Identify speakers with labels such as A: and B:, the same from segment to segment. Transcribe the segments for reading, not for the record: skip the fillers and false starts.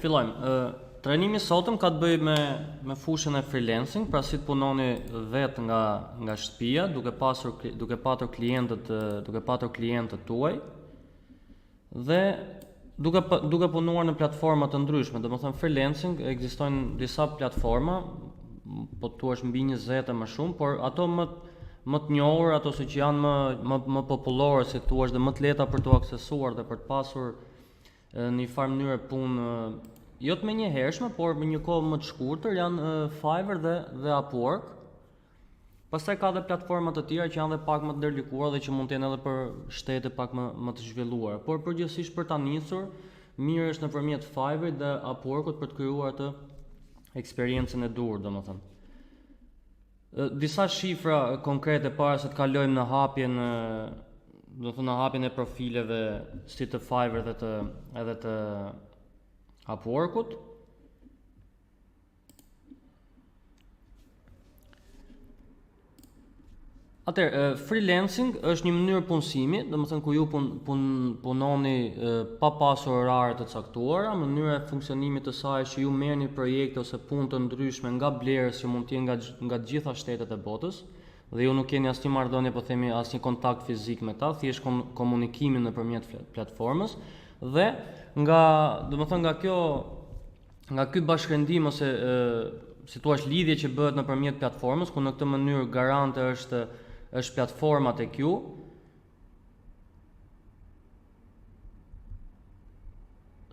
A: Fillojmë. Ë trajnimi i sotëm ka të bëjë me me fushën e freelancing, pra si të punoni vetë nga nga shtëpia, duke pasur duke patur klientët duke patur klientët tuaj dhe duke duke punuar në platforma të ndryshme, domethënë freelancing ekzistojnë disa platforma, po të thuash mbi 20 e më shumë, por ato më më të njohur, ato se që janë më më më popullore, si të thuash, dhe më të lehta për t'u aksesuar dhe për të pasur në një farë mënyre punë jo të menjëhershme, por me një kohë më të shkurtër janë Fiverr dhe dhe Upwork. Pastaj ka dhe platforma të tjera që janë dhe pak më të ndërlikuara dhe që mund të jenë edhe për shtete pak më më të zhvilluara. Por përgjithsisht për ta nisur, mirë është nëpërmjet Fiverr dhe Upworkut për të krijuar atë eksperiencën e duhur, domethënë. Disa shifra konkrete para se të kalojmë në hapjen, do të thonë në hapjen e profileve si të Fiverr dhe të edhe të Upworkut. Atëherë, freelancing është një mënyrë punësimi, domethënë ku ju pun, pun, punoni pa pasur orare të caktuara, mënyra e funksionimit të saj është që ju merrni projekte ose punë të ndryshme nga blerës që mund të jenë nga nga të gjitha shtetet e botës dhe ju nuk keni asnjë marrëdhënie, po themi asnjë kontakt fizik me ta, thjesht komunikimin nëpërmjet platformës dhe nga, domethënë nga kjo nga ky bashkërendim ose e, si thua lidhje që bëhet nëpërmjet platformës, ku në këtë mënyrë garante është është platforma tek ju,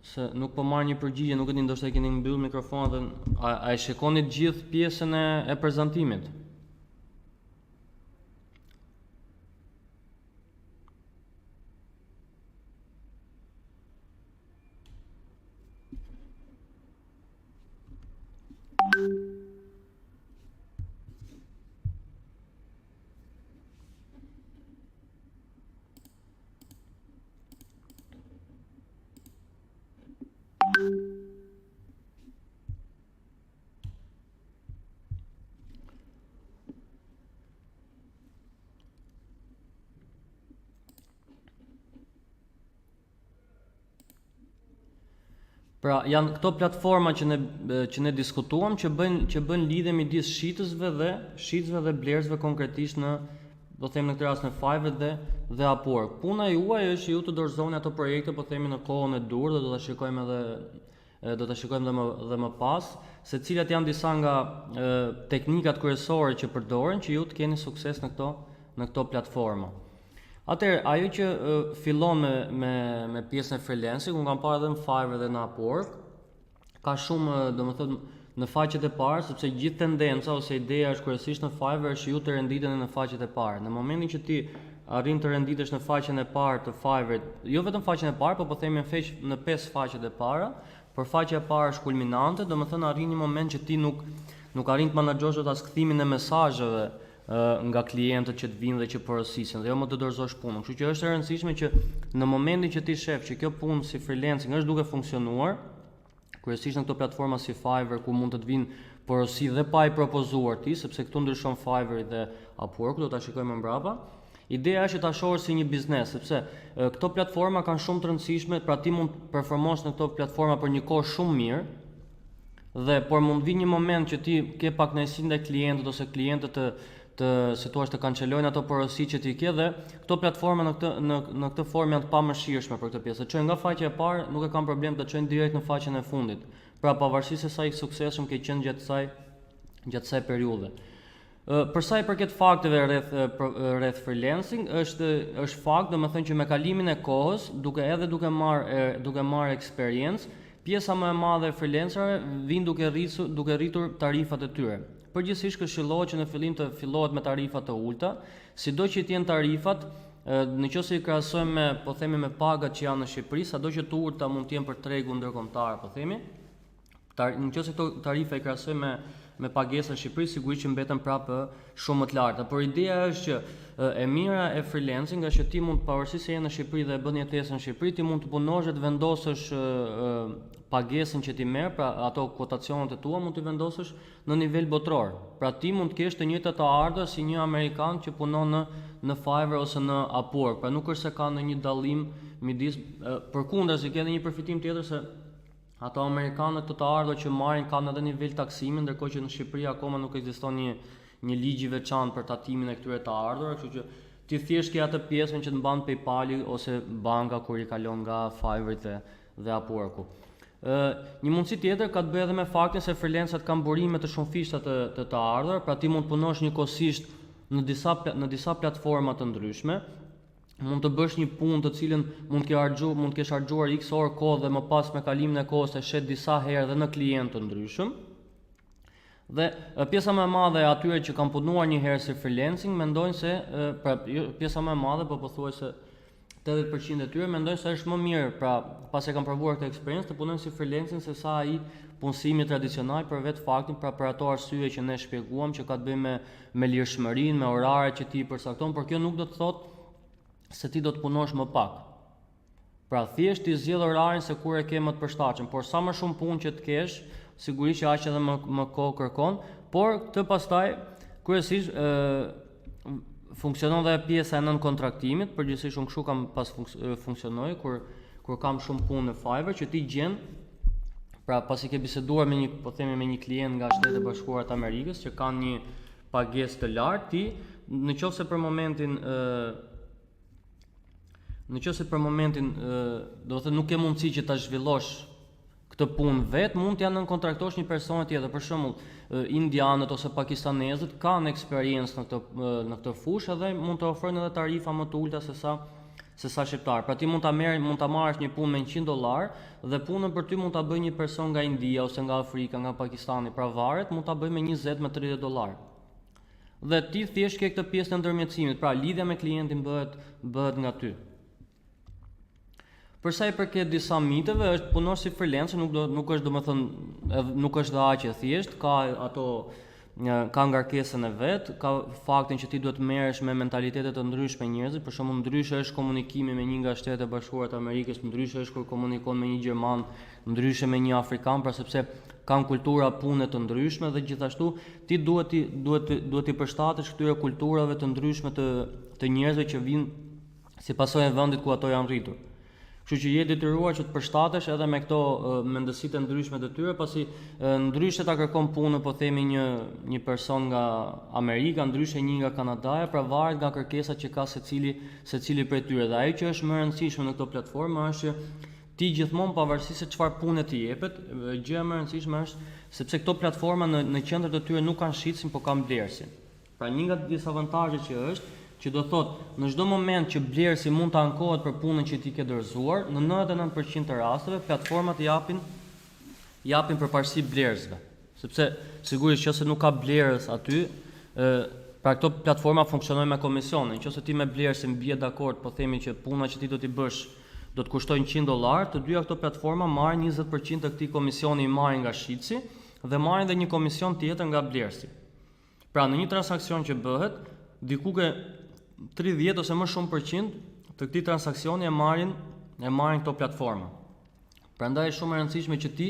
A: se nuk po marr një përgjigje, nuk e di ndoshta e keni mbyll mikrofonat dhe a, a e shikoni të gjithë pjesën e, e prezantimit? Pra, janë këto platforma që ne që ne diskutuam që bëjnë që bëjnë lidhje midis shitësve dhe shitësve dhe blerësve konkretisht në po themi në këtë rast në Fiverr dhe dhe Upwork. Puna juaj është që ju të dorëzoni ato projekte, po themi në kohën e duhur dhe do ta shikojmë edhe do ta shikojmë dhe më dhe më pas se cilat janë disa nga e, teknikat kryesore që përdoren që ju të keni sukses në këto në këto platforma. Atëherë, ajo që fillon me me me pjesën e freelancing, unë kam parë edhe në Fiverr dhe në Upwork, ka shumë, domethënë, në faqet e para, sepse gjithë tendenca ose ideja është kryesisht në Fiverr është që ju të renditeni në faqet e para. Në momentin që ti arrin të renditesh në faqen e parë të Fiverr, jo vetëm faqen e parë, por po themi në feq në pesë faqet e para, por faqja e parë është kulminante, domethënë arrin një moment që ti nuk nuk arrin të menaxhosh dot as kthimin e mesazheve nga klientët që të vijnë dhe që porosisin dhe jo më të dorëzosh punën. Kështu që është e rëndësishme që në momentin që ti shef që kjo punë si freelancing është duke funksionuar, kryesisht në këto platforma si Fiverr ku mund të të vinë porosi dhe pa i propozuar ti, sepse këtu ndryshon Fiverr dhe Upwork, do ta shikojmë më mbrapa. Ideja është që ta shohësh si një biznes, sepse këto platforma kanë shumë të rëndësishme, pra ti mund të performosh në këto platforma për një kohë shumë mirë, Dhe por mund të vijë një moment që ti ke pakënaqësi ndaj klientët ose klientët të të si thua të kancelojnë ato porosi që ti ke dhe këto platforma në këtë në në këtë formë janë të pamëshirshme për këtë pjesë. Të çojnë nga faqja e parë, nuk e kanë problem të çojnë direkt në faqen e fundit. Pra pavarësisht se sa i suksesshëm ke qenë gjatë kësaj gjatë kësaj periudhe. Për sa i përket fakteve rreth rreth freelancing, është është fakt, domethënë që me kalimin e kohës, duke edhe duke marrë duke marrë eksperiencë, pjesa më e madhe e freelancerave vijnë duke rritur duke rritur tarifat e tyre. Përgjithsisht këshillohet që në fillim të fillohet me tarifa të ulëta, sido që të jenë tarifat, në qoftë se i krahasojmë me, po themi me pagat që janë në Shqipëri, sado që të ulëta mund të jenë për tregun ndërkombëtar, po themi, Tar, në qoftë se këto tarifa i krahasojmë me me pagesën në Shqipëri, sigurisht që mbeten prapë shumë më të larta. Por ideja është që e mira e freelancing është që ti mund pavarësisht se je në Shqipëri dhe e bën jetesën në Shqipëri, ti mund të punosh dhe të vendosësh pagesën që ti merr, pra ato kuotacionet e tua mund t'i vendosësh në nivel botëror. Pra ti mund të kesh të njëjtat të ardhura si një amerikan që punon në në Fiverr ose në Upwork. Pra nuk është se ka ndonjë dallim midis përkundrazi ke edhe një përfitim tjetër se. Ato amerikanët këto të ardhura që marrin kanë edhe nivel taksimi, ndërkohë që në Shqipëri akoma nuk ekziston një një ligj i veçantë për tatimin e këtyre të ardhurave, kështu që ti thjesht ke atë pjesën që të mban PayPali ose banka kur i kalon nga Fiverr dhe dhe Upworku. Ë, një mundësi tjetër ka të bëjë edhe me faktin se freelancerët kanë burime të shumëfishta të të, të ardhurave, pra ti mund të punosh njëkohësisht në disa në disa platforma të ndryshme, mund të bësh një punë të cilën mund të harxhu, mund të kesh harxhuar X orë kohë dhe më pas me kalimin e kohës e shet disa herë dhe në klientë të ndryshëm. Dhe pjesa më e madhe e atyre që kanë punuar një herë si freelancing mendojnë se pra jo, pjesa më e madhe, po pothuajse 80% e tyre mendojnë se është më mirë, pra pasi kanë provuar këtë eksperiencë të punojnë si freelancing se sa ai punësimi tradicional për vetë faktin, pra për ato arsye që ne shpjeguam që ka të bëjë me me lirshmërinë, me oraret që ti i përcakton, por kjo nuk do të thotë se ti do të punosh më pak. Pra thjesht ti zgjedh orarin se kur e ke më të përshtatshëm, por sa më shumë punë që të kesh, sigurisht që aq edhe më më kohë kërkon, por këtë pastaj kryesisht ë funksionon dhe pjesa e nën kontraktimit, përgjithsisht unë kështu kam pas funksionoj kur kur kam shumë punë në Fiverr që ti gjen pra pasi ke biseduar me një po themi me një klient nga Shtetet e Bashkuara të Amerikës që kanë një pagesë të lartë, ti në qoftë se për momentin ë në qoftë se për momentin ë do të thënë nuk ke mundësi që ta zhvillosh këtë punë vet, mund t'ia nënkontraktosh një personi tjetër. Për shembull, indianët ose pakistanezët kanë eksperiencë në këtë në këtë fushë edhe mund të ofrojnë edhe tarifa më të ulta se sa se sa shqiptar. Pra ti mund ta merr, mund ta marrësh një punë me 100 dollar dhe punën për ty mund ta bëjë një person nga India ose nga Afrika, nga Pakistani, pra varet, mund ta bëjë me 20 me 30 dollar. Dhe ti thjesht ke këtë pjesë të ndërmjetësimit, pra lidhja me klientin bëhet bëhet nga ty. Për sa i përket disa miteve, është punosh si freelancer, nuk do nuk është domethënë edhe nuk është dhe aq e thjeshtë, ka ato ka ngarkesën e vet, ka faktin që ti duhet të merresh me mentalitete të ndryshme njerëzit, për shembull ndryshe është komunikimi me një nga Shtetet e Bashkuara të Amerikës, ndryshe është kur komunikon me një gjerman, ndryshe me një afrikan, pra sepse kanë kultura pune të ndryshme dhe gjithashtu ti duhet ti duhet duhet t'i përshtatesh këtyre kulturave të ndryshme të të njerëzve që vijnë si pasojë e vendit ku ato janë rritur. Kështu që je detyruar që të përshtatesh edhe me këto mendësitë e ndryshme të tyre, pasi ndryshe ta kërkon punën, po themi një një person nga Amerika, ndryshe një nga Kanadaja, pra varet nga kërkesat që ka secili secili prej tyre. Dhe ajo që është më e rëndësishme në këto platforma është që ti gjithmonë pavarësisht se çfarë pune të jepet, gjëja më e rëndësishme është sepse këto platforma në në qendër të tyre nuk kanë shitësin, po kanë blerësin. Pra një nga disavantazhet që është, që do thotë, në çdo moment që blerësi mund të ankohet për punën që ti ke dorëzuar, në 99% të rasteve platformat japin japin përparësi blerësve. Sepse sigurisht nëse nuk ka blerës aty, ë pra këto platforma funksionojnë me komisione. Nëse ti me blerësin bie dakord, po themi që puna që ti do t'i bësh do të kushtojë 100 dollar, të dyja këto platforma marrin 20% të këtij komisioni i marrin nga shitësi dhe marrin dhe një komision tjetër nga blerësi. Pra në një transaksion që bëhet, diku ke 30 ose më shumë përqind të këtij transaksioni e marrin e marrin këto platforma. Prandaj është shumë e rëndësishme që ti,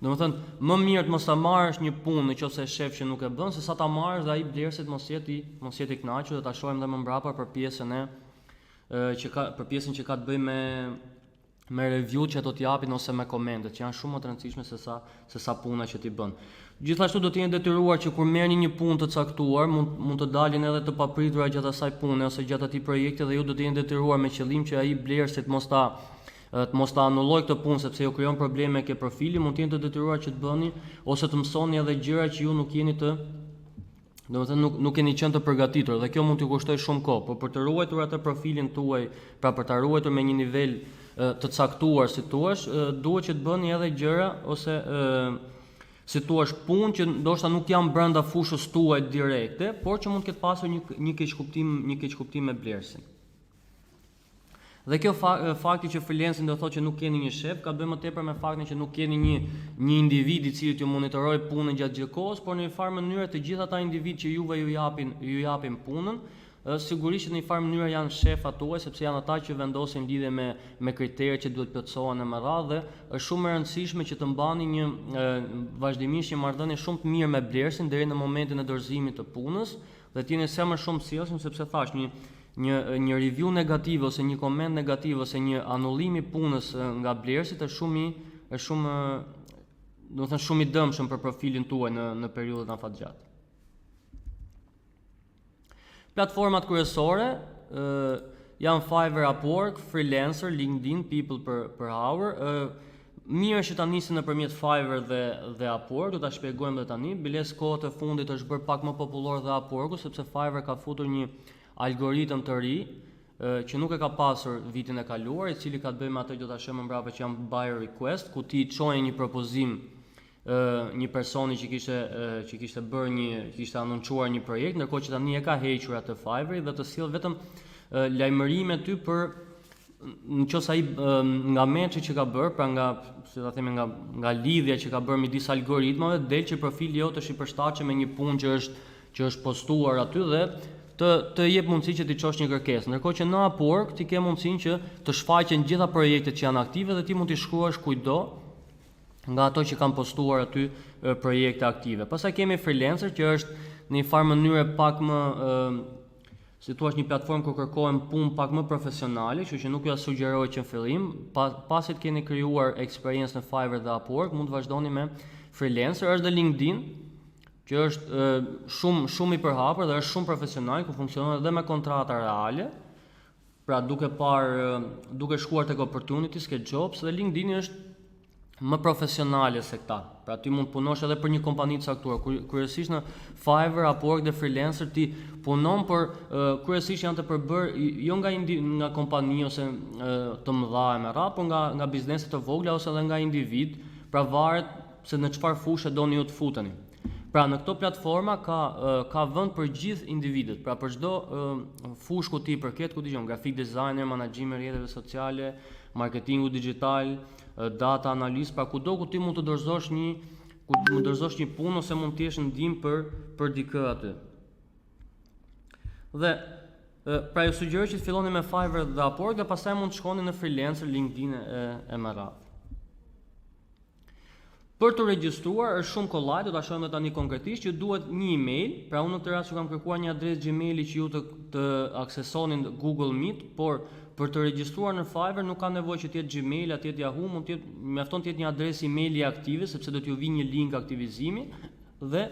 A: domethënë, më mirë të mos ta marrësh një punë në qoftë se e shef që nuk e bën, se sa ta marrësh dhe ai blerësi të mos jetë i mos jetë i kënaqur dhe ta shohim dhe më mbrapa për pjesën e që ka për pjesën që ka të bëjë me me review që ato të japin ose me komentet që janë shumë më të rëndësishme se sa se sa puna që ti bën. Gjithashtu do të jeni detyruar që kur merrni një punë të caktuar, mund mund të dalin edhe të papritura gjatë asaj pune ose gjatë atij projekti dhe ju do të jeni detyruar me qëllim që ai blerësi të mos ta të mos ta anullojë këtë punë sepse ju krijon probleme ke profili, mund të jeni të detyruar që të bëni ose të mësoni edhe gjëra që ju nuk jeni të Domethënë nuk nuk keni qenë të përgatitur dhe kjo mund t'ju kushtojë shumë kohë, por për të ruajtur atë profilin tuaj, pra për ta ruajtur me një nivel të caktuar, si thuash, duhet që të bëni edhe gjëra ose ë si thuash punë që ndoshta nuk janë brenda fushës tuaj direkte, por që mund të ketë pasur një një keqkuptim, një keqkuptim me blerësin. Dhe kjo fa, fakti që freelancing do thotë që nuk keni një shef, ka të bëjë më tepër me faktin që nuk keni një një individ i cili t'ju monitorojë punën gjatë gjithë kohës, por në një farë mënyre të gjithë ata individë që juve ju japin ju japin punën, sigurisht që në një farë mënyre janë shefat tuaj sepse janë ata që vendosin lidhje me me kriteret që duhet plotësohen e me radhë dhe është shumë e rëndësishme që të mbani një e, vazhdimisht një marrëdhënie shumë të mirë me blerësin deri në momentin e dorëzimit të punës dhe të jeni sa më shumë sjellshëm sepse thash një një një review negativ ose një koment negativ ose një anullim i punës nga blerësit është shumë i është shumë. domethënë shumë i dëmshëm për profilin tuaj në në periudhën afatgjatë. Platformat kryesore ë janë Fiverr, Upwork, Freelancer, LinkedIn, People per, per Hour. Ë mirë është që ta nisin nëpërmjet Fiverr dhe dhe Upwork, do ta shpjegojmë edhe tani. Biles kohët e fundit është bërë pak më popullor dhe Upworku sepse Fiverr ka futur një algoritëm të ri që nuk e ka pasur vitin e kaluar, i cili ka të bëjë me atë që do ta shohim më mbrapa që janë buyer request, ku ti çoje një propozim një personi që kishte që kishte bërë një që kishte anonçuar një projekt, ndërkohë që tani e ka hequr atë Fiverr dhe të sjell vetëm lajmërime ty për në qoftë se ai nga match-i që ka bërë, pra nga, si ta themi, nga nga lidhja që ka bërë midis algoritmave, del që profili jot është i përshtatshëm me një punë që është që është postuar aty dhe të të jep mundësi që t'i çosh një kërkesë. Ndërkohë që në Upwork ti ke mundësinë që të shfaqen gjitha projektet që janë aktive dhe ti mund t'i shkruash kujtdo nga ato që kanë postuar aty projekte aktive. Pastaj kemi Freelancer që është në një farë mënyre pak më si thua një platformë ku kërkohen punë pak më profesionale, kështu që nuk ju sugjeroj që në fillim, pa, pasi të keni krijuar eksperiencë në Fiverr dhe Upwork, mund të vazhdoni me Freelancer, është dhe LinkedIn, që është e, shumë shumë i përhapur dhe është shumë profesional, ku funksionon edhe me kontrata reale. Pra duke parë, duke shkuar tek opportunities, ke jobs dhe LinkedIn është më profesionale se këta. Pra ti mund të punosh edhe për një kompani të caktuar. Kryesisht në Fiverr, Upwork dhe Freelancer ti punon për kryesisht janë të përbërë jo nga indi, nga kompani ose të mëdha e me radhë, por nga nga biznese të vogla ose edhe nga individ, pra varet se në çfarë fushë doni ju të futeni. Pra në këto platforma ka ka vend për gjithë individët, pra për çdo fushë ku ti përket, ku dëgjon graphic designer, menaxhim i rrjeteve sociale, marketingu digital, data analyst, pra kudo ku ti mund të dorëzosh një ku mund të dorëzosh një punë ose mund të jesh ndihmë për për dikë aty. Dhe pra ju sugjeroj që të filloni me Fiverr dhe Upwork dhe pastaj mund të shkoni në Freelancer, LinkedIn e, e me radhë. Për të regjistruar është shumë kollaj, do ta shohim edhe tani konkretisht, ju duhet një email, pra unë në këtë rast ju kam kërkuar një adresë Gmaili që ju të të aksesoni Google Meet, por për të regjistruar në Fiverr nuk ka nevojë që të jetë Gmail, a të jetë Yahoo, mund të jetë mjafton të jetë një adresë emaili aktive sepse do t'ju vijë një link aktivizimi dhe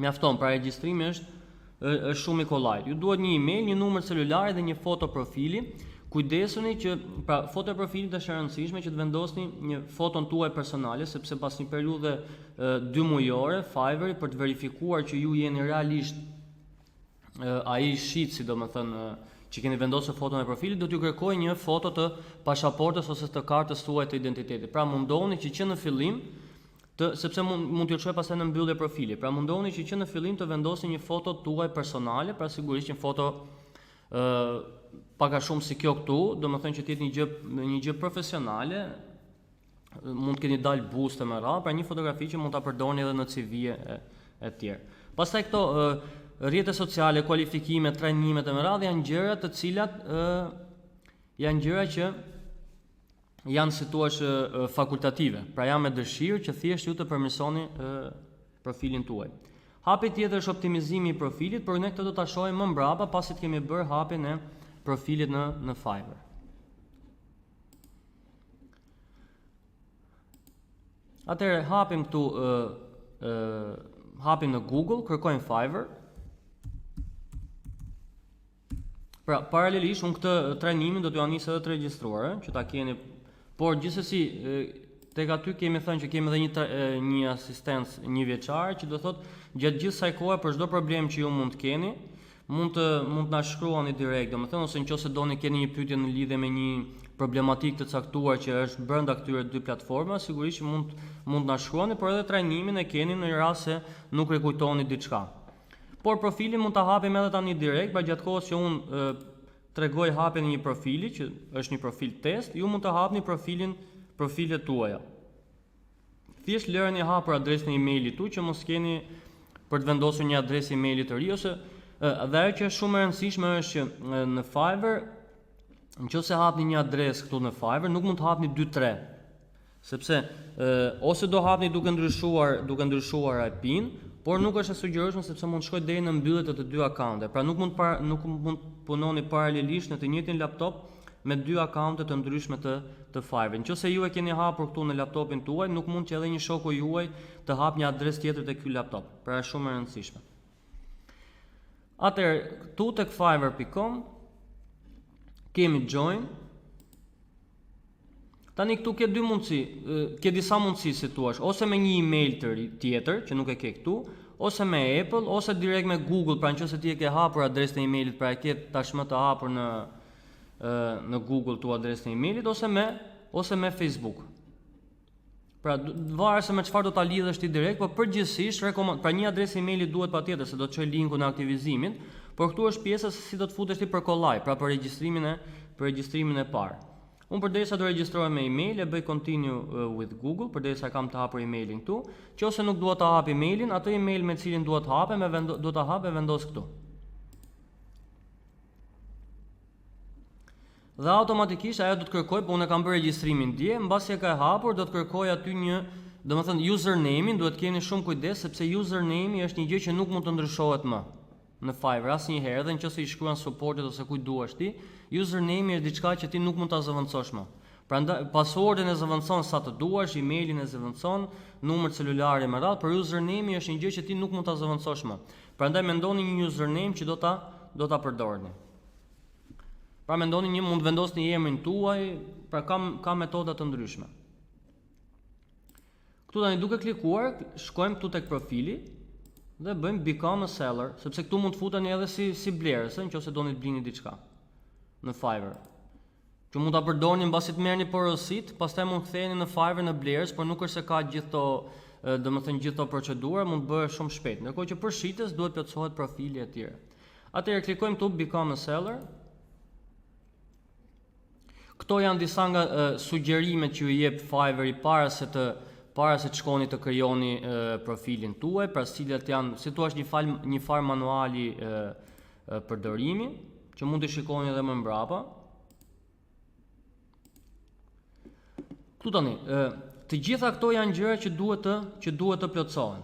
A: mjafton, pra regjistrimi është është shumë i kollaj. Ju duhet një email, një numër celulari dhe një foto profili. Kujdesuni që pra foto e profilit është e rëndësishme që të vendosni një foton tuaj personale sepse pas një periudhe dy mujore Fiverr për të verifikuar që ju jeni realisht ai shitësi, domethënë që keni vendosur foton e profilit, do t'ju kërkojë një foto të pasaportës ose të kartës tuaj të identitetit. Pra mundohuni që që në fillim të sepse mund mund t'ju çojë pastaj në mbyllje profili. Pra mundohuni që që në fillim të vendosni një foto tuaj personale, pra sigurisht një foto ë pak a shumë si kjo këtu, domethënë që të jetë një gjë një gjë profesionale, mund të keni dalë buste me radhë, pra një fotografi që mund ta përdorni edhe në CV e e tjerë. Pastaj këto ë rrjete sociale, kualifikime, trajnimet e me radhë janë gjëra të cilat ë janë gjëra që janë si thua fakultative, pra janë me dëshirë që thjesht ju të përmirësoni profilin tuaj. Hapi tjetër është optimizimi i profilit, por ne këtë do ta shohim më mbrapa pasi të kemi bërë hapin e profilit në në Fiverr. Atëherë hapim këtu ë ë hapim në Google, kërkojmë Fiverr. Pra, paralelisht unë këtë trajnimin do t'jua nis edhe të regjistruar, ë, që ta keni. Por gjithsesi tek aty kemi thënë që kemi edhe një një asistencë një vjeçare që do thotë gjatë gjithë kësaj kohe për çdo problem që ju mund të keni, mund të mund të na shkruani direkt, domethënë ose nëse doni keni një pyetje në lidhje me një problematikë të caktuar që është brenda këtyre dy platformave, sigurisht që mund mund të na shkruani, por edhe trajnimin e keni në rast se nuk rikujtoni diçka. Por profilin mund ta hapim edhe tani direkt, pra gjatë kohës që unë tregoj hapjen e një profili, që është një profil test, ju mund të hapni profilin profilet tuaja. Thjesht lëreni hapur adresën e emailit tuaj që mos keni për të vendosur një adresë emaili të ri ose dhe ajo që është shumë e rëndësishme është që në Fiverr nëse hapni një adresë këtu në Fiverr nuk mund të hapni 2-3 Sepse ë ose do hapni duke ndryshuar duke ndryshuar IP-n, por nuk është e sugjerueshme sepse mund të shkojë deri në mbyllje të të dy akaunte. Pra nuk mund para, nuk mund të punoni paralelisht në të njëjtin laptop me dy akaunte të ndryshme të të Fiverr. Nëse ju e keni hapur këtu në laptopin tuaj, nuk mund që edhe një shoku juaj të hap një adresë tjetër te ky laptop. Pra është shumë e rëndësishme. Atëherë, këtu tek fiverr.com kemi join. Tani këtu ke dy mundësi, ke disa mundësi si thua, ose me një email të ri, tjetër që nuk e ke këtu, ose me Apple, ose direkt me Google, pra nëse ti e ke hapur adresën e emailit, pra e ke tashmë të hapur në në Google tu adresën e emailit ose me ose me Facebook. Pra varet se me çfarë do ta lidhësh ti direkt, por përgjithsisht rekomand, pra një adresë emaili duhet patjetër se do të çoj linkun e aktivizimit, por këtu është pjesa se si do të futesh ti për kollaj, pra për regjistrimin e për regjistrimin e parë. Unë përderisa do regjistrohem me email, e bëj continue with Google, përderisa kam të hapur emailin këtu. Qofse nuk dua ta hap emailin, atë email me cilin dua të hapem e vendo, do ta hap e vendos këtu. Dhe automatikisht ajo do të kërkoj, po unë e kam bërë regjistrimin dje, mbasi e ka e hapur do të kërkoj aty një, domethënë username-in, duhet keni shumë kujdes sepse username-i është një gjë që nuk mund të ndryshohet më në Fiverr asnjëherë, edhe nëse i shkruan supportit ose kujt duash ti, username-i është diçka që ti nuk mund ta zëvendësosh më. Prandaj passwordin e zëvendëson sa të duash, emailin e zëvendëson, numër celulari me radhë, por username-i është një gjë që ti nuk mund ta zëvendësosh më. Prandaj mendoni një username që do ta do ta përdorni. Pra mendoni një mund të vendosni emrin tuaj, pra ka ka metoda të ndryshme. Këtu tani duke klikuar, shkojmë këtu tek profili dhe bëjmë become a seller, sepse këtu mund të futeni edhe si si blerës, nëse doni të blini diçka në Fiverr. Që mund ta përdorni mbasi të merrni porosit, pastaj mund të ktheheni në Fiverr në blerës, por nuk është se ka gjithë to, domethënë gjithë to procedura, mund të bëhet shumë shpejt. Ndërkohë që për shitës duhet plotësohet profili e tjerë. Atëherë klikojmë këtu become a seller. Këto janë disa nga uh, sugjerimet që ju jep Fiverr para se të para se të shkoni të krijoni uh, profilin tuaj, pra cilat janë, si thua, një fal një farë manuali uh, përdorimi, që mund të shikoni edhe më mbrapa. Këtu tani, të gjitha këto janë gjëra që duhet të që duhet të plotësohen.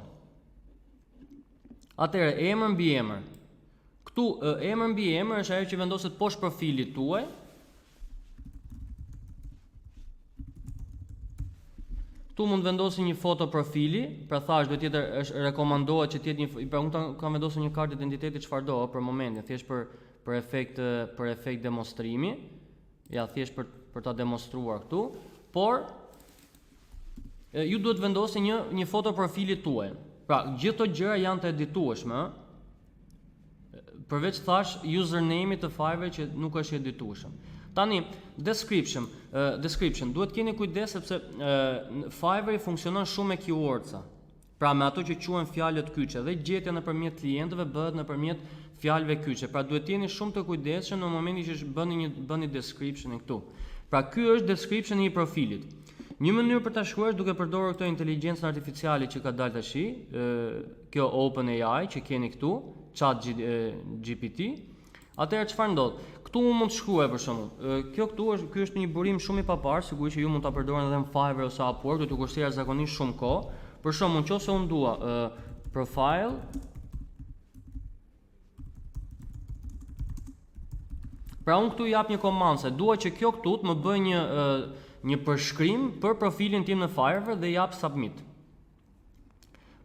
A: Atëherë, emër mbiemër. Këtu emër mbiemër është ajo që vendoset poshtë profilit tuaj. Këtu mund të vendosni një foto profili, pra thash duhet tjetër është rekomandohet që të jetë një pra unë kam vendosur një kartë identiteti çfarëdo për momentin, thjesht për për efekt për efekt demonstrimi. Ja thjesht për për ta demonstruar këtu, por e, ju duhet të vendosni një një foto profili tuaj. Pra, gjithë këto gjëra janë të editueshme, përveç thash username-it të Fiverr që nuk është i editueshëm. Tani, description, uh, description, duhet keni kujdes sepse uh, Fiverr funksionon shumë me keywords-a. Pra me ato që quhen fjalët kyçe dhe gjetja nëpërmjet klientëve bëhet nëpërmjet fjalëve kyçe. Pra duhet jeni shumë të kujdesshëm në momentin që bëni një bëni descriptionin këtu. Pra ky është descriptioni i profilit. Një mënyrë për ta shkruar është duke përdorur këtë inteligjencën artificiale që ka dalë tash, kjo OpenAI që keni këtu, Chat GPT. Atëherë çfarë ndodh? Këtu unë mund të shkruaj për shembull, kjo këtu është ky është një burim shumë i paparë, sigurisht që ju mund ta përdorni edhe në Fiverr ose Upwork, do t'ju kushtojë jashtëzakonisht shumë kohë. Për shembull, nëse unë dua uh, profile Pra unë këtu jap një komandë se dua që kjo këtu të më bëjë një uh, një përshkrim për profilin tim në Fiverr dhe jap submit.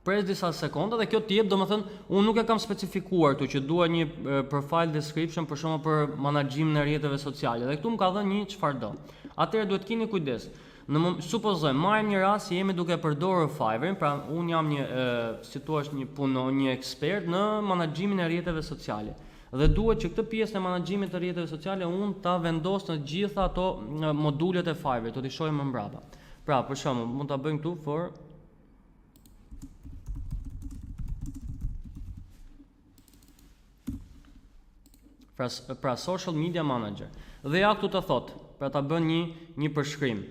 A: Pres disa sekonda dhe kjo të jep, domethënë, unë nuk e kam specifikuar këtu që dua një profile description për shembull për menaxhimin e rrjeteve sociale dhe këtu më ka dhënë një çfarë do. Atëherë duhet keni kujdes. Në mom, supozojmë, marrim një rast që jemi duke përdorur Fiverr, pra unë jam një e, si thua një puno, një ekspert në menaxhimin e rrjeteve sociale. Dhe duhet që këtë pjesë e menaxhimit të rrjeteve sociale unë ta vendos në gjitha ato modulet e Fiverr, do t'i shohim më mbrapa. Pra, për shembull, mund ta bëjmë këtu for Pra, pra social media manager. Dhe ja këtu të thot, pra ta bën një një përshkrim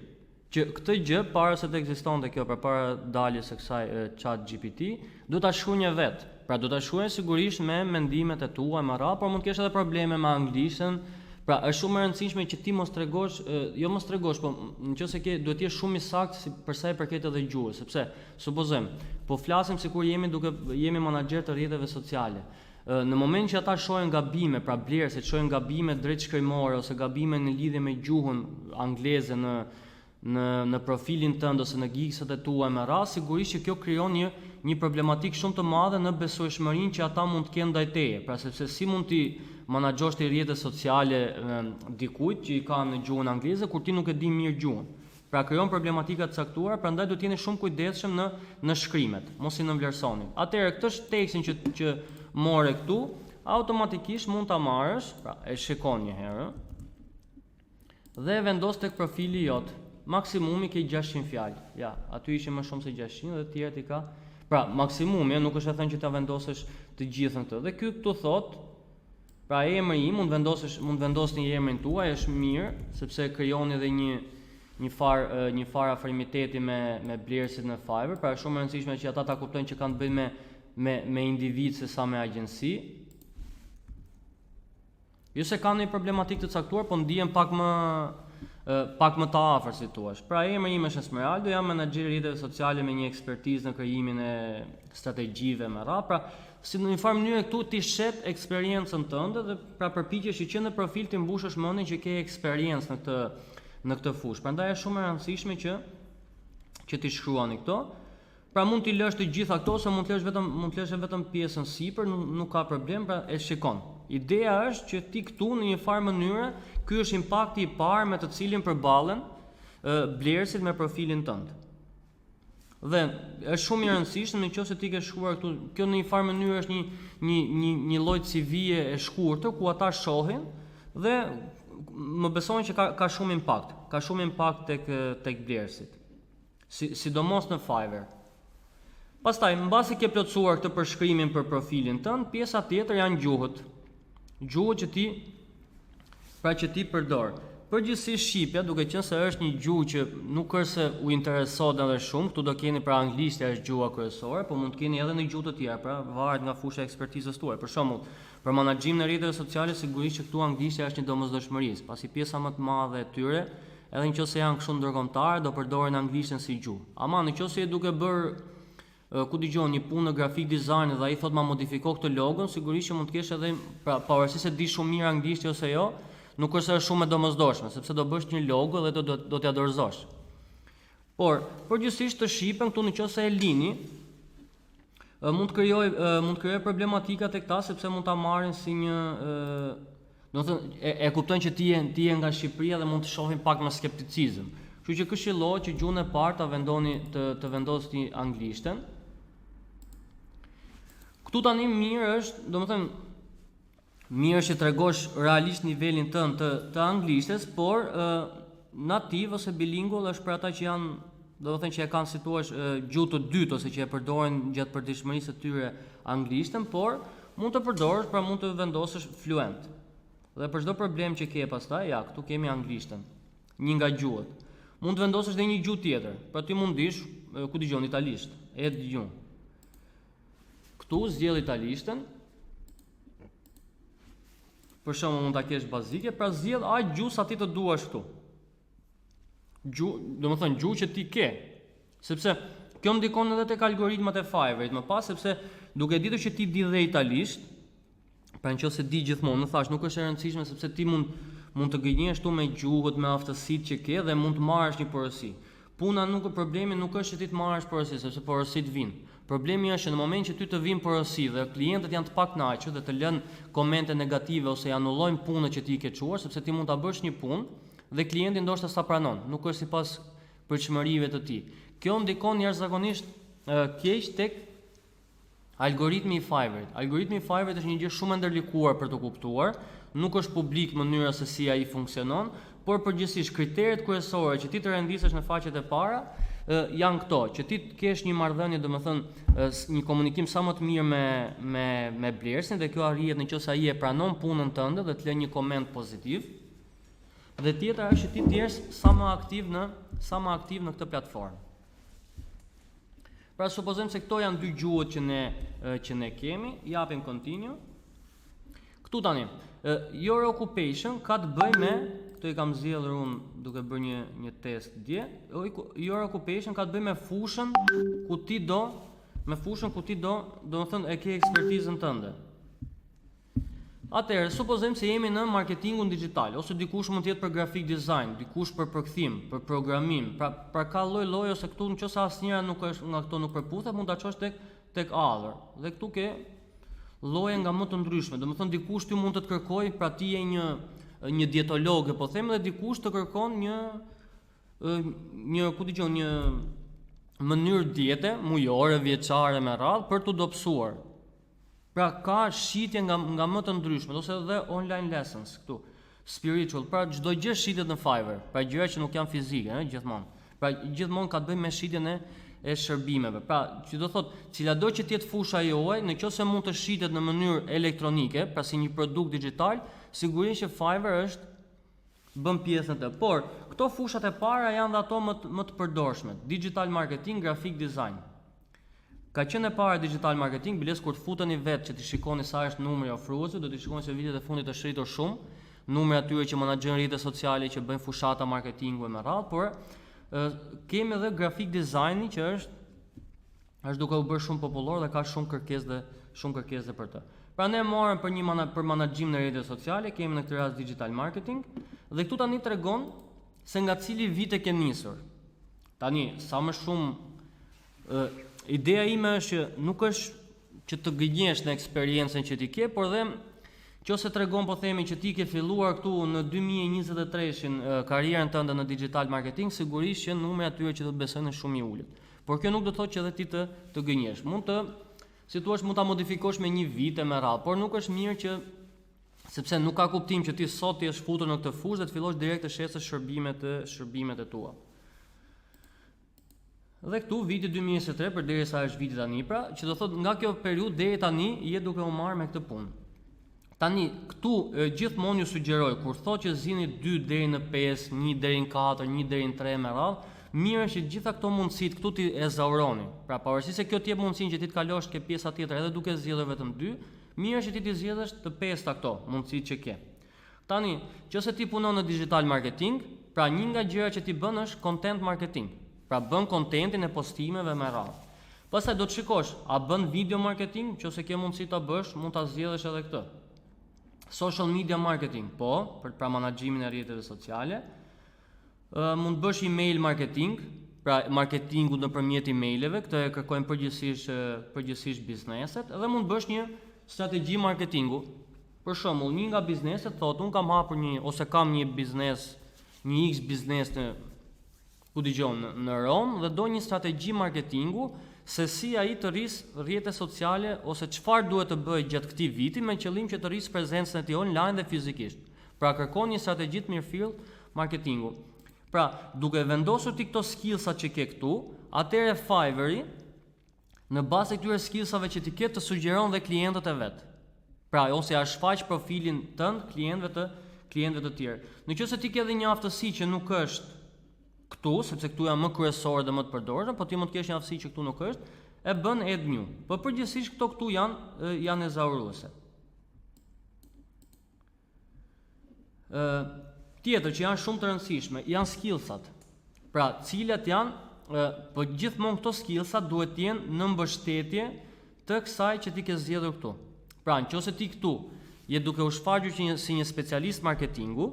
A: që këtë gjë para se të ekzistonte kjo, pra para daljes së kësaj chat GPT, duhet ta shkruanje vet. Pra do ta shkruaje sigurisht me mendimet e tua me radhë, por mund të kesh edhe probleme me anglishtën. Pra është shumë e rëndësishme që ti mos tregosh, jo mos tregosh, po nëse ke duhet të jesh shumë i saktë si për sa i përket edhe gjuhës, sepse supozojmë, po flasim sikur jemi duke jemi menaxher të rrjeteve sociale. Në moment që ata shohin gabime, pra blerësit shohin gabime drejtshkrimore ose gabime në lidhje me gjuhën angleze në në në profilin tënd ose në gigsat e tua me radhë, sigurisht që kjo krijon një një problematikë shumë të madhe në besueshmërinë që ata mund të kenë ndaj teje. Pra sepse si mund t'i menaxhosh ti rrjetet sociale dikujt që i ka në gjuhën angleze kur ti nuk e di mirë gjuhën. Pra krijon problematika të caktuara, prandaj duhet të jeni shumë kujdesshëm në në shkrimet, mos i nënvlerësoni. Atëherë këtë tekstin që që more këtu, automatikisht mund ta marrësh, pra e shikon një herë, dhe e vendos tek profili jot. Maksimumi ke 600 fjalë. Ja, aty ishin më shumë se 600 dhe të tjerat i ka. Pra, maksimumi, nuk është e thënë që ta vendosësh të gjithën këtë. Dhe ky këtu thot, pra emri im mund vendosësh, mund vendosni emrin tuaj, është mirë, sepse krijoni edhe një një far një far afrimiteti me me blerësit në Fiverr, pra është shumë e rëndësishme që ata ta kuptojnë që kanë të bëjnë me me me individ se sa me agjenci. Jo se kanë një problematikë të caktuar, po ndihen pak më pak më të afër si thua. Pra emri im është Esmeraldo, jam menaxher i rrjeteve sociale me një ekspertizë në krijimin e strategjive me radhë. Pra, si në një farë mënyrë këtu ti shet eksperiencën tënde dhe pra përpiqesh që që në profil ti mbushësh mendjen që ke eksperiencë në këtë në këtë fushë. Prandaj është shumë e rëndësishme që që ti shkruani këto. Pra mund t'i lësh të gjitha këto ose mund të lësh vetëm mund të lësh vetëm pjesën sipër, nuk, nuk ka problem, pra e shikon. Ideja është që ti këtu në një farë mënyre, ky është impakti i parë me të cilin përballen blerësit me profilin tënd. Dhe është shumë i rëndësishëm në qoftë se ti ke shkruar këtu, kjo në një farë mënyrë është një një një një lloj CV-je e shkurtër ku ata shohin dhe më besojnë që ka ka shumë impakt, ka shumë impakt tek tek blerësit. Si, sidomos në Fiverr. Pastaj, mbasi ke plotësuar këtë përshkrimin për profilin tënd, pjesa tjetër janë gjuhët. Gjuhët që ti pra që ti përdor. Përgjithsisht shqipja, duke qenë se është një gjuhë që nuk është se u interesohet edhe shumë, këtu do keni pra anglishtja është gjuha kryesore, po mund të keni edhe në gjuhë të tjera, pra varet nga fusha e ekspertizës tuaj. Për shembull, për menaxhimin e rrjeteve sociale sigurisht që këtu anglishtja është një domosdoshmëri, pasi pjesa më të madhe e tyre Edhe në qoftë se janë kështu ndërkombëtare, do përdorin anglishten si gjuhë. Ama në qoftë se je duke bërë ku dëgjon një punë në grafik design dhe ai thot ma modifiko këtë logon, sigurisht që mund të kesh edhe pra pavarësisht se di shumë mirë anglisht ose jo, nuk është se është shumë e domosdoshme, sepse do bësh një logo dhe do do, do t'ja dorëzosh. Por, përgjithsisht të shqipen këtu në qoftë se e lini, mund të krijoj mund të krijoj problematika tek ta sepse mund ta marrin si një do të thënë e, e kuptojnë që ti je ti je nga Shqipëria dhe mund të shohin pak me skepticizëm. Kështu që këshillohet që gjuhën e parë ta vendoni të të vendosni anglishten. Këtu tani mirë është, domethënë Mirë është që tregosh realisht nivelin tënd të të anglishtes, por ë nativ ose bilingual është për ata që janë, do të thënë që e kanë si thua gjuhë të dytë ose që e përdorin gjatë përditshmërisë së tyre anglishten, por mund të përdorësh, pra mund të vendosësh fluent. Dhe për çdo problem që ke pastaj, ja, këtu kemi anglishten, një nga gjuhët. Mund të vendosësh edhe një gjuhë tjetër. Pra ti mund dish, ku dëgjon italisht, e gjuhë. Këtu zgjedh italishten. Për shembull mund ta kesh bazike, pra zgjedh aq gjuhë sa ti të duash këtu. Gjuhë, domethënë gjuhë që ti ke. Sepse kjo ndikon edhe tek algoritmat e Fiverr-it më pas sepse duke ditur që ti di dhe italisht, Pra në qoftë se di gjithmonë, në thash nuk është e rëndësishme sepse ti mund mund të gënjesh tu me gjuhët, me aftësitë që ke dhe mund të marrësh një porosi. Puna nuk problemi nuk është që ti të marrësh porosi, sepse porositë vijnë. Problemi është që në moment që ty të vijnë porosi dhe klientët janë të pakënaqur dhe të lënë komente negative ose i anullojnë punët që ti i ke çuar, sepse ti mund ta bësh një punë dhe klienti ndoshta s'ta pranon, nuk është sipas pritshmërive të tij. Kjo ndikon jashtëzakonisht keq tek Algoritmi i Fiverr-it. Algoritmi i Fiverr-it është një gjë shumë e ndërlikuar për të kuptuar, nuk është publik mënyra se si ai funksionon, por përgjithsisht kriteret kryesore që ti të rendisesh në faqet e para janë këto, që ti të kesh një marrëdhënie, domethënë një komunikim sa më të mirë me me me blerësin dhe kjo arrihet në qoftë se ai e pranon punën tënde dhe të lë një koment pozitiv. Dhe tjetra është që ti të jesh sa më aktiv në sa më aktiv në këtë platformë. Pra supozojmë se këto janë dy gjuhët që ne që ne kemi, japim continue. Këtu tani, your occupation ka të bëjë me, këto i kam zgjedhur unë duke bërë një një test dje. Your occupation ka të bëjë me fushën ku ti do, me fushën ku ti do, domethënë e ke ekspertizën tënde. Atëherë, supozojmë se jemi në marketingun digital, ose dikush mund të jetë për graphic design, dikush për përkthim, për programim, pra, pra ka lloj-lloj ose këtu nëse asnjëra nuk është nga këto nuk përputhet, mund ta çosh tek tek other. Dhe këtu ke lloje nga më të ndryshme. Domethënë dikush ty mund të të kërkojë, pra ti je një një dietologe, po them dhe dikush të kërkon një një ku dëgjon një mënyrë diete mujore, vjeçare me radhë për t'u dobësuar. Pra ka shitje nga nga më të ndryshmet ose edhe online lessons këtu. Spiritual, pra çdo gjë shitet në Fiverr, pra gjëra që nuk janë fizike, ëh, gjithmonë. Pra gjithmonë ka të bëjë me shitjen e e shërbimeve. Pra, që do thotë, cila do që të jetë fusha juaj, në qoftë se mund të shitet në mënyrë elektronike, pra si një produkt digital, sigurisht që Fiverr është bën pjesë në të. Por, këto fushat e para janë dhe ato më të, më të përdorshme. Digital marketing, graphic design. Ka qenë e para digital marketing, biles kur të futeni vetë që të shikoni sa është numri i ofruesve, do të shikoni se vitet e fundit është rritur shumë numri atyre që menaxhojnë rrjetet sociale, që bëjnë fushata marketingu e me radhë, por e, kemi edhe graphic designi që është është duke u bërë shumë popullor dhe ka shumë kërkesë dhe shumë kërkesë për të. Pra ne morëm për një mana, për menaxhim në rrjetet sociale, kemi në këtë rast digital marketing dhe këtu tani tregon se nga cili vit e ke nisur. Tani, sa më shumë ë ideja ime është që nuk është që të gënjesh në eksperiencën që ti ke, por dhe Qose tregon po themi që ti ke filluar këtu në 2023-shin karrierën tënde në digital marketing, sigurisht që numri atyre që do të besojnë është shumë i ulët. Por kjo nuk do të thotë që edhe ti të të gënjesh. Mund të si thua mund ta modifikosh me një vit e me radhë, por nuk është mirë që sepse nuk ka kuptim që ti sot ti je futur në këtë fushë dhe të fillosh direkt të shesësh shërbimet e shërbimet e tua. Dhe këtu viti 2023 përderisa është viti tani pra, që do thotë nga kjo periudhë deri tani je duke u marrë me këtë punë. Tani këtu e, gjithmonë ju sugjeroj kur thotë që zini 2 deri në 5, 1 deri në 4, 1 deri në 3 me radhë, mirë është që gjitha këto mundësitë këtu ti ezauroni. Pra pavarësisht se kjo të jep mundësinë që ti të kalosh ke pjesa tjetër edhe duke zgjedhur vetëm 2, mirë është që ti t'i zgjedhësh të pesta këto mundësitë që ke. Tani, nëse ti punon në digital marketing, pra një nga gjërat që ti bën është content marketing. Pra bën contentin e postimeve me radhë. Pastaj do të shikosh, a bën video marketing, nëse ke mundësi ta bësh, mund ta zgjedhësh edhe këtë. Social media marketing, po, për pra menaxhimin e rrjeteve sociale. Ë mund të bësh email marketing, pra marketingu nëpërmjet emaileve, këtë e kërkojnë përgjithsisht përgjithsisht bizneset, edhe mund të bësh një strategji marketingu. Për shembull, një nga bizneset thotë, unë kam hapur një ose kam një biznes, një X biznes në ku dëgjon në, në Romë dhe do një strategji marketingu se si ai të rris rrjete sociale ose çfarë duhet të bëjë gjatë këtij viti me qëllim që të rrisë prezencën e tij online dhe fizikisht. Pra kërkon një strategji të mirëfilltë marketingu. Pra, duke vendosur ti këto skillsat që ke këtu, atëherë Fiverr-i në bazë të këtyre skillsave që ti ke të sugjeron dhe klientët e vet. Pra, ose ja shfaq profilin tënd klientëve të klientëve të tjerë. Në qoftë se ti ke edhe një aftësi që nuk është këtu, sepse këtu janë më kryesore dhe më të përdorshme, po ti mund të kesh një aftësi që këtu nuk është, e bën add new. Po përgjithsisht këto këtu janë janë ezauruese. Ë tjetër që janë shumë të rëndësishme, janë skillsat. Pra, cilat janë, ë, po gjithmonë këto skillsat duhet të jenë në mbështetje të kësaj që ti ke zgjedhur këtu. Pra, nëse ti këtu je duke u shfaqur që një, si një specialist marketingu,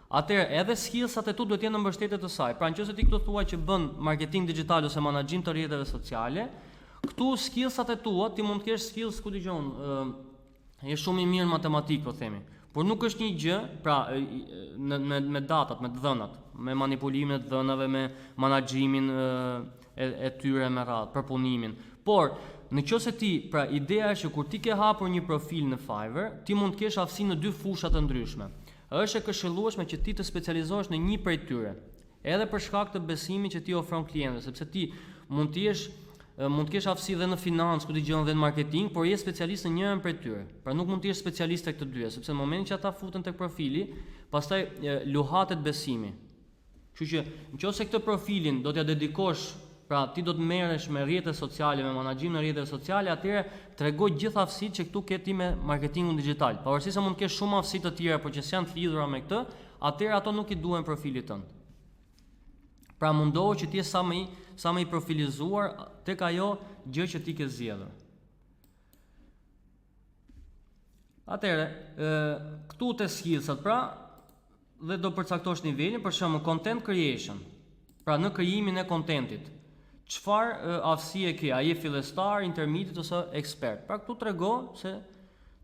A: atëherë edhe skillsat e tu duhet të jenë në mbështetje të saj. Pra, nëse ti këtu thua që bën marketing digital ose menaxhim të rrjeteve sociale, këtu skillsat e tua, ti mund të kesh skills ku dëgjon, ë je shumë i mirë në matematikë, po themi. Por nuk është një gjë, pra në me me datat, me të dhënat, me manipulimin e të dhënave, me menaxhimin e e, e tyre me radhë, përpunimin. Por në qoftë se ti, pra ideja është që kur ti ke hapur një profil në Fiverr, ti mund të kesh aftësi në dy fusha të ndryshme. Është e këshillueshme që ti të specializohesh në një prej tyre. Edhe për shkak të besimit që ti ofron klientëve, sepse ti mund të jesh mund të kesh aftësi dhe në financë, ku dëgjon dhe në marketing, por je specialist në njërën prej tyre. Pra nuk mund të jesh specialist tek të dyja, sepse në momentin që ata futen tek profili, pastaj luhatet besimi. Kështu që nëse këtë profilin do t'ja dedikosh, pra ti do të merresh me rrjete sociale, me menaxhimin e rrjeteve sociale, atëherë tregoj gjithë aftësitë që këtu ke ti me marketingun digital. Pavarësisht se mund të kesh shumë aftësi të tjera, por që s'janë të lidhura me këtë, atëherë ato nuk i duhen profilit tënd. Pra mundohu që ti jesh sa më i sa më i profilizuar tek ajo gjë që ti ke zgjedhur. Atëherë, këtu te skillsat, pra, dhe do përcaktosh nivelin, për shembull content creation. Pra në krijimin e contentit. Çfarë aftësie ke? A je fillestar, intermediate ose ekspert? Pra këtu trego se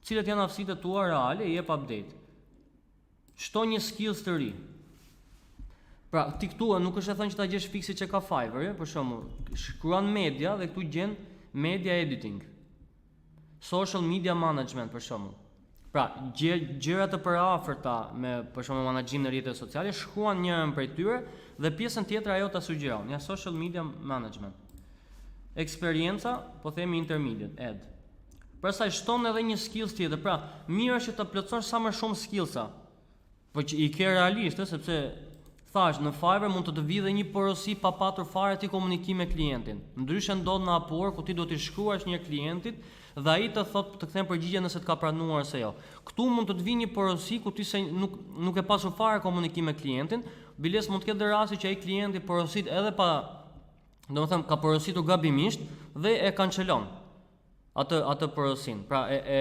A: cilat janë aftësitë e tua reale, jep update. Shto një skills të ri. Pra, ti këtu nuk është e thënë që ta gjesh fiksi që ka Fiverr, për shembull, shkruan media dhe këtu gjen media editing. Social media management për shembull. Pra, gjëra të përafërta me për shembull menaxhim në rrjetet sociale, shkruan njërin prej tyre dhe pjesën tjetër ajo ta sugjeron. Ja social media management. Eksperienca, po themi intermediate, add. Pastaj shton edhe një skills tjetër. Pra, mirë është që të plotësosh sa më shumë skillsa. Po që i ke realisht, ë, sepse thash në Fiverr mund të të vijë dhe një porosi pa patur fare ti komunikim me klientin. Ndryshe ndodh në Upwork ku ti do t'i shkruash një klientit dhe ai të thot të kthen përgjigje nëse të ka pranuar ose jo. Këtu mund të të vijë një porosi ku ti se nuk nuk e pasur fare komunikim me klientin, biles mund të ketë dhe rasti që ai klienti porosit edhe pa, domethënë ka porositur gabimisht dhe e kancelon atë atë porosin. Pra e e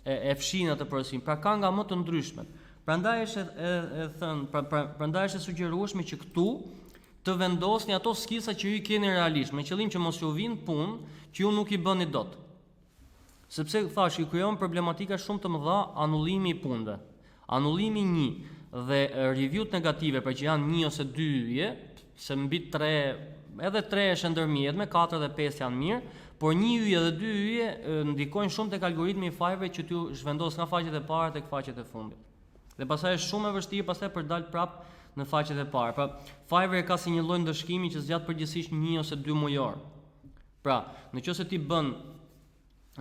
A: e, e fshin atë porosin. Pra ka nga më të ndryshmet. Prandaj është e, e, e thënë, pra, pra, prandaj është e sugjerueshme që këtu të vendosni ato skillsa që ju i keni realisht, me qëllim që mos ju vinë punë që ju nuk i bëni dot. Sepse thash, ju krijon problematika shumë të mëdha anullimi i punëve. Anullimi një dhe review negative, pra që janë një ose dy yje, se mbi 3, edhe 3 është e ndërmjetme, 4 dhe 5 janë mirë, por një yje dhe dy yje ndikojnë shumë tek algoritmi i Fiverr që t'ju zhvendos nga faqet e para tek faqet e fundit. Dhe pastaj është shumë e vështirë pastaj për dal prap në faqet e para. Pra, Fiverr e ka si një lloj ndëshkimi që zgjat përgjithsisht një ose dy mujor. Pra, në qoftë se ti bën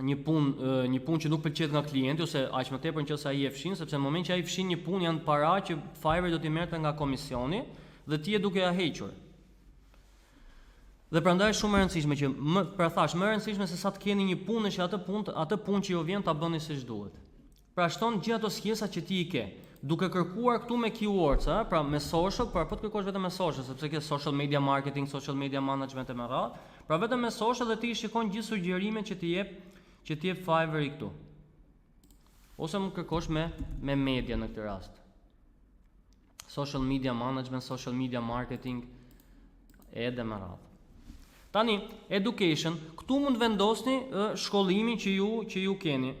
A: një punë një punë që nuk pëlqehet nga klienti ose aq më tepër nëse ai e fshin, sepse në moment që ai fshin një punë janë para që Fiverr do t'i merrte nga komisioni dhe ti je duke ja hequr. Dhe prandaj është shumë e rëndësishme që më pra thash, më e rëndësishme se sa të keni një punë është që atë punë atë punë që ju vjen ta bëni siç duhet. Pra shton gjithë ato skillsa që ti i ke, duke kërkuar këtu me keywords, ë, pra me social, pra po të kërkosh vetëm me social, sepse ke social media marketing, social media management e me radhë, pra vetëm me social dhe ti i shikon gjithë sugjerimet që ti jep, që ti jep Fiverr i këtu. Ose mund kërkosh me me media në këtë rast. Social media management, social media marketing, edhe me radhë. Tani, education, këtu mund vendosni shkollimin që ju që ju keni.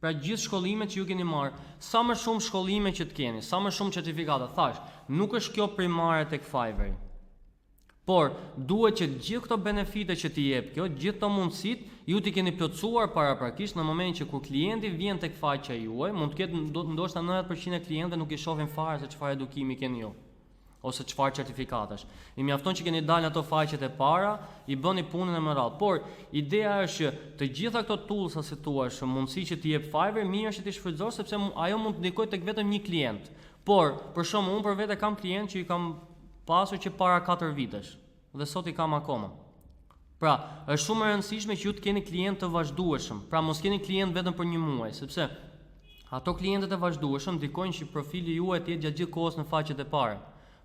A: Pra gjithë shkollimet që ju keni marrë, sa më shumë shkollime që të keni, sa më shumë certifikata, thash, nuk është kjo primare tek Fiverr. Por duhet që gjithë këto benefite që ti jep kjo, gjithë këto mundësit, ju t'i keni plotësuar paraprakisht në momentin që kur klienti vjen tek faqja juaj, mund të ketë ndoshta 90% e klientëve nuk i shohin fare se çfarë edukimi keni ju ose çfarë certifikatash. I mjafton që keni dalë ato faqet e para, i bëni punën e më radhë. Por ideja është që të gjitha këto tools si thua, është mundësi që ti jep Fiverr, mirë është që ti shfrytëzosh sepse ajo mund të ndikojë tek vetëm një klient. Por, për shembull, unë për vete kam klient që i kam pasur që para 4 vitesh dhe sot i kam akoma. Pra, është shumë e rëndësishme që ju të keni klient të vazhdueshëm. Pra, mos keni klient vetëm për një muaj, sepse ato klientët e vazhdueshëm ndikojnë që profili juaj të jetë gjatë gjithë kohës në faqet e para.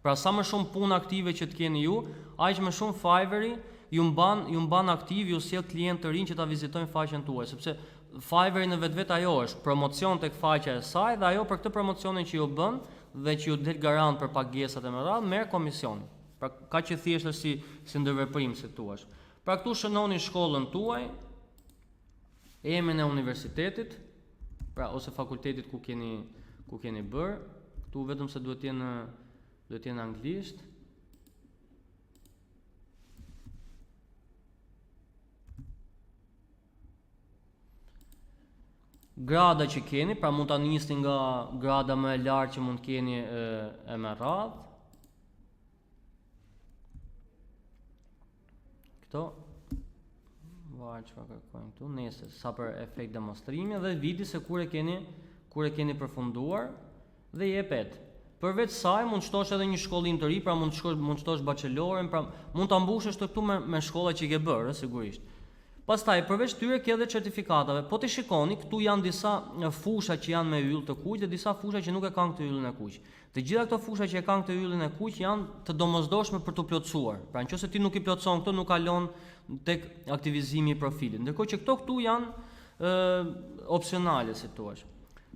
A: Pra, sa më shumë punë aktive që të keni ju, aq më shumë Fiverr-i ju mban ju mban aktiv, ju sjell klient të rinj që ta vizitojnë faqen tuaj, sepse Fiverr-i në vetvete ajo është promocion tek faqja e saj dhe ajo për këtë promocionin që ju bën dhe që ju del garant për pagesat e me radhë, merr komisionin. Pra kaq e thjeshtë është si si ndërveprim si thuash. Pra këtu shënoni shkollën tuaj, emrin e universitetit, pra ose fakultetit ku keni ku keni bër. Këtu vetëm se duhet të jenë duhet të jenë anglisht. Grada që keni, pra mund ta nisni nga grada më e lartë që mund të keni e, e me radhë. Këto varet çfarë kërkojnë këtu, nëse sa për efekt demonstrimi dhe viti se kur e keni kur e keni përfunduar dhe jepet. Përveç saj mund të shtosh edhe një shkollim të ri, pra mund të shkosh mund të shtosh bachelorin, pra mund ta mbushësh të këtu me me shkolla që i ke bërë, sigurisht. Pastaj përveç tyre ke edhe certifikatave. Po të shikoni, këtu janë disa fusha që janë me yll të kuq dhe disa fusha që nuk e kanë këtë yllin e kuq. Të gjitha këto fusha që e kanë këtë yllin e kuq janë të domosdoshme për t'u plotësuar. Pra nëse ti nuk i plotëson këto, nuk kalon tek aktivizimi i profilit. Ndërkohë që këto këtu janë. ë opsionale si thua.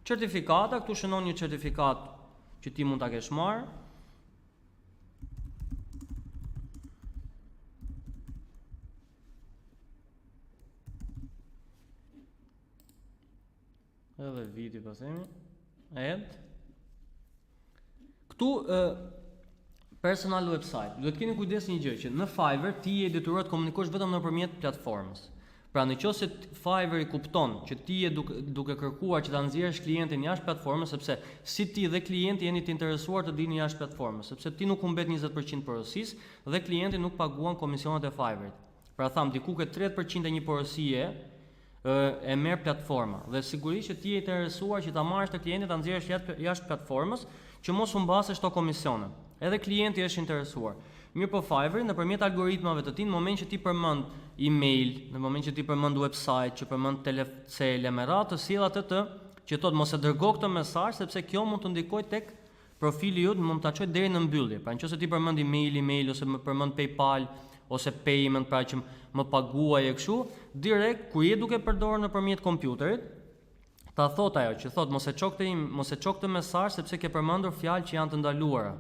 A: Certifikata, këtu shënon një certifikatë që ti mund ta kesh marrë. Edhe viti po themi. Add. Këtu ë personal website. Duhet të keni kujdes një gjë që në Fiverr ti je i detyruar të komunikosh vetëm nëpërmjet platformës. Pra në qoftë se Fiverr i kupton që ti je duke, duke kërkuar që ta nxjerrësh klientin jashtë platformës, sepse si ti dhe klienti jeni të interesuar të dilni jashtë platformës, sepse ti nuk humbet 20% porosisë dhe klienti nuk paguan komisionet e Fiverrit. Pra thamë diku ke 30% e një porosie e merr platforma dhe sigurisht që ti je interesuar që ta marrësh të klientin ta nxjerrësh jashtë jashtë platformës që mos humbasësh këto komisione. Edhe klienti është interesuar. Mirëpo Fiverr nëpërmjet algoritmave të tij në moment që ti përmend email, në moment që ti përmend website, që përmend telecele me radhë të sjell atë të që thotë mos e dërgo këtë mesazh sepse kjo mund të ndikojë tek Profili yt mund ta çojë deri në mbyllje. Pra nëse ti përmend email, email ose më përmend PayPal ose payment, pra që më paguaj e kështu, direkt kur je duke përdorur nëpërmjet kompjuterit, ta thot ajo që thot mos e ço këtë mos e ço këtë mesazh sepse ke përmendur fjalë që janë të ndaluara.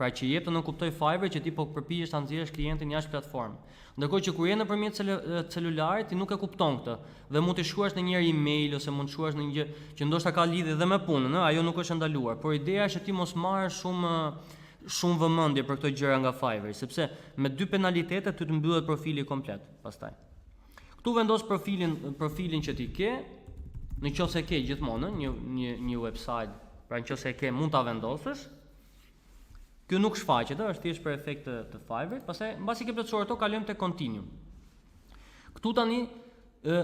A: Pra që jep të nënkuptoj Fiverr që ti po përpiqesh ta nxjerrësh klientin jashtë platforme. Ndërkohë që kur je nëpërmjet celularit ti nuk e kupton këtë dhe mund të shkruash në një email ose mund të shkruash në një gjë që ndoshta ka lidhje dhe me punën, ëh, ajo nuk është e ndaluar, por ideja është që ti mos marrësh shumë shumë vëmendje për këto gjëra nga Fiverr, sepse me dy penalitete ty të mbyllet profili komplet pastaj. Këtu vendos profilin profilin që ti ke, në qoftë se ke gjithmonë një një një website, pra në qoftë se ke mund ta vendosësh, Kjo nuk shfaqet, ë, është thjesht për efekt të, të Fiverr. Pastaj mbasi ke plotësuar ato, kalojmë te continue. Këtu tani ë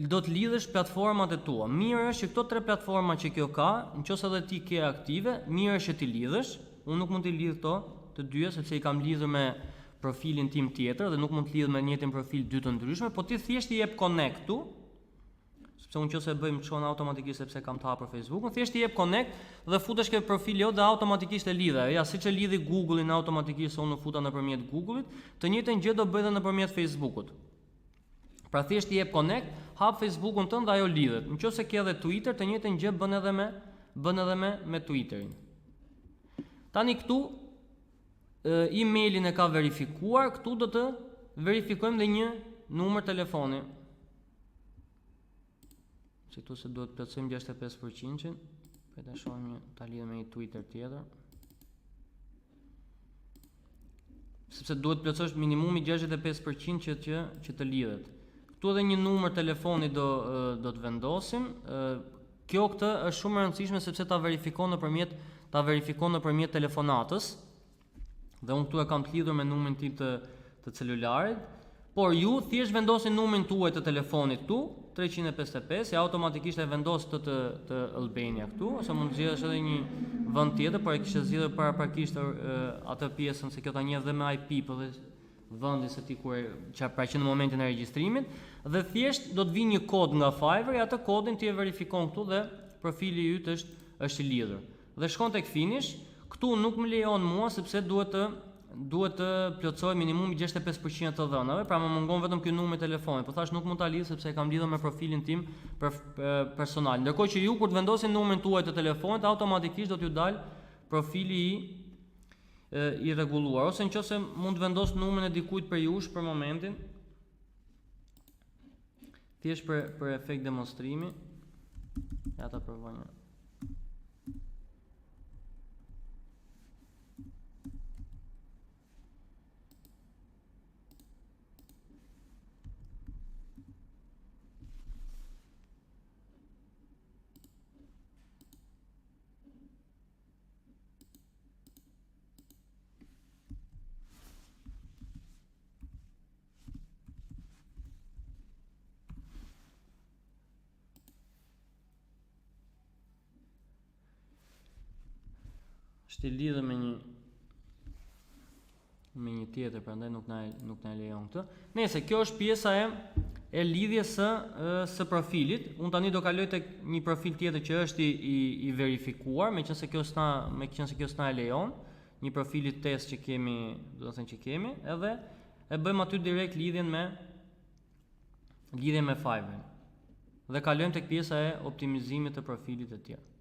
A: do të lidhësh platformat e tua. Mirë është që këto tre platforma që kjo ka, nëse edhe ti ke aktive, mirë është që t'i lidhësh. Unë nuk mund t'i lidh këto të dyja sepse i kam lidhur me profilin tim tjetër dhe nuk mund të lidh me njëjtin profil dy të ndryshme, po ti thjesht i jep connect këtu sepse unë nëse e bëj më çon automatikisht sepse kam të hapur Facebookun, thjesht i jep connect dhe futesh ke profili jot dhe automatikisht e lidh ajo. Ja, siç e lidhi Google-in automatikisht se unë u futa nëpërmjet Google-it, të njëjtën gjë do bëj edhe nëpërmjet Facebookut. Pra thjesht i jep connect, hap Facebookun tënd dhe ajo lidhet. Nëse ke edhe Twitter, të njëjtën gjë bën edhe me bën edhe me me Twitterin. Tani këtu emailin e ka verifikuar, këtu do të verifikojmë dhe një numër telefoni. Që këtu se duhet plotësojmë 65%-shin, po ta shohim një ta lidhim me një Twitter tjetër. Sepse duhet plotësosh minimumi 65% që që që të lidhet. Këtu edhe një numër telefoni do do të vendosim. Kjo këtë është shumë e rëndësishme sepse ta verifikon nëpërmjet ta verifikon nëpërmjet telefonatës. Dhe unë këtu e kam të lidhur me numrin tim të të celularit, por ju thjesht vendosni numrin tuaj të telefonit këtu, 355, e automatikisht e vendos të të, të Albania këtu, ose mund të zgjedhësh edhe një vend tjetër, por e kishe zgjedhur paraprakisht atë pjesën se kjo ta njeh dhe me IP, po dhe vendin se ti kur që pra që në momentin e regjistrimit dhe thjesht do të vijë një kod nga Fiverr, e atë kodin ti e verifikon këtu dhe profili yt është është i lidhur. Dhe shkon tek finish, këtu nuk më lejon mua sepse duhet të duhet të plotësoj minimumi 65% të dhënave, pra më mungon vetëm ky numër telefoni. Po thash nuk mund ta lidh sepse e kam lidhur me profilin tim për, personal. Ndërkohë që ju kur të vendosni numrin tuaj të telefonit, automatikisht do t'ju dal profili i i rregulluar ose nëse mund të vendos numrin e dikujt për jush për momentin thjesht për për efekt demonstrimi ja ta provojmë Është i lidhur me një me një tjetër, prandaj nuk na nuk na lejon këtë. Nëse kjo është pjesa e e lidhjes së së profilit, unë tani do kaloj tek një profil tjetër që është i i, i verifikuar, meqense kjo s'na meqense kjo s'na e lejon, një profili test që kemi, do të thënë që kemi, edhe e bëjmë aty direkt lidhjen me lidhjen me Fiverr. Dhe kalojmë tek pjesa e optimizimit të profilit e tjerë.